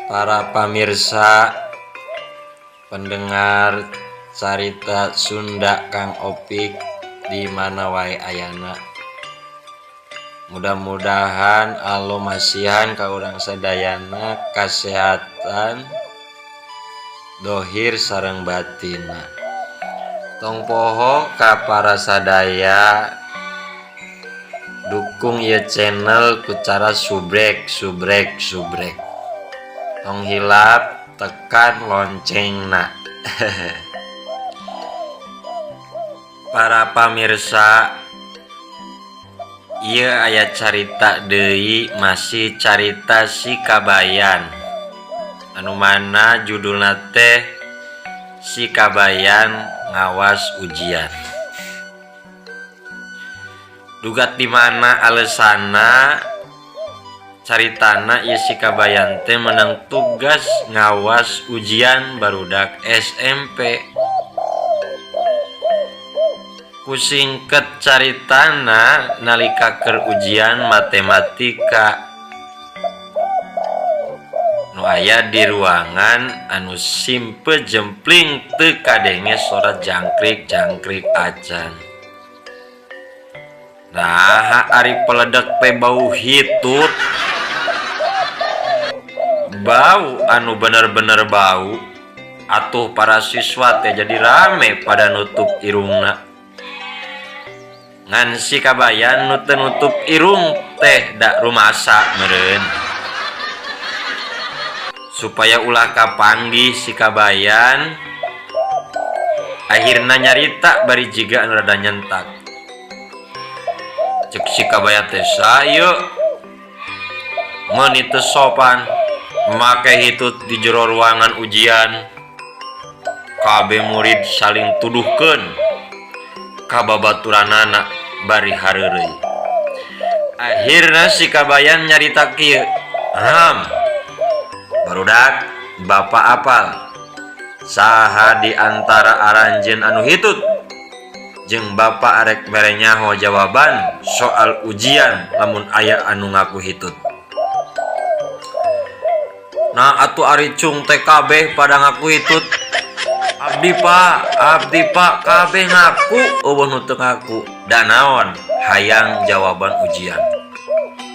Para pamirsa pendengar carita Sunda Kang Opik di mana wae ayana, mudah-mudahan Allah masihan ka urang sadayana kasehatan dohir sareng batinna. Tong poho ka para sadaya dukung ieu channel ku cara subrek subrek subrek, tong hilap tekan loncengna. Para pamirsa, ieu aya carita deui, masih carita si Kabayan anu mana judulna teh Si Kabayan Ngawas Ujian. Dugat di mana alesana, caritana ieu si Kabayan teh menang tugas ngawas ujian barudak SMP. Ku singket caritana, nalika keur ujian matematika nu aya di ruangan anu simpe jempling, teu kadenge sora jangkrik-jangkrik acan. Nah, ari peledek teh bau hitut, bau anu bener-bener bau atuh. Para siswa teh jadi rame pada nutup irungna, ngan si Kabayan nu teu nutup irung teh, da rumasa meureun supaya ulah kapanggih. Si Kabayan akhirna nyarita bari jiga anu rada nyentak. Cek si Kabayan teh, "Sayo meuni teu sopan make hitut di jero ruangan ujian." Kabeh murid saling tuduhkeun ka babaturanana bari hareureuy. Akhirna si Kabayan nyarita kieu, "Ham barudak, bapak apal saha di antara aranjeun anu hitut, jeung bapak arek mere nyaho jawaban soal ujian lamun aya anu ngaku hitut." Nah atuh, ari cung teh kabeh pada ngaku hitut. "Abdi, Pak, abdi, Pak." Kabeh ngaku, euweuh nu teu ngaku. Da naon, hayang jawaban ujian.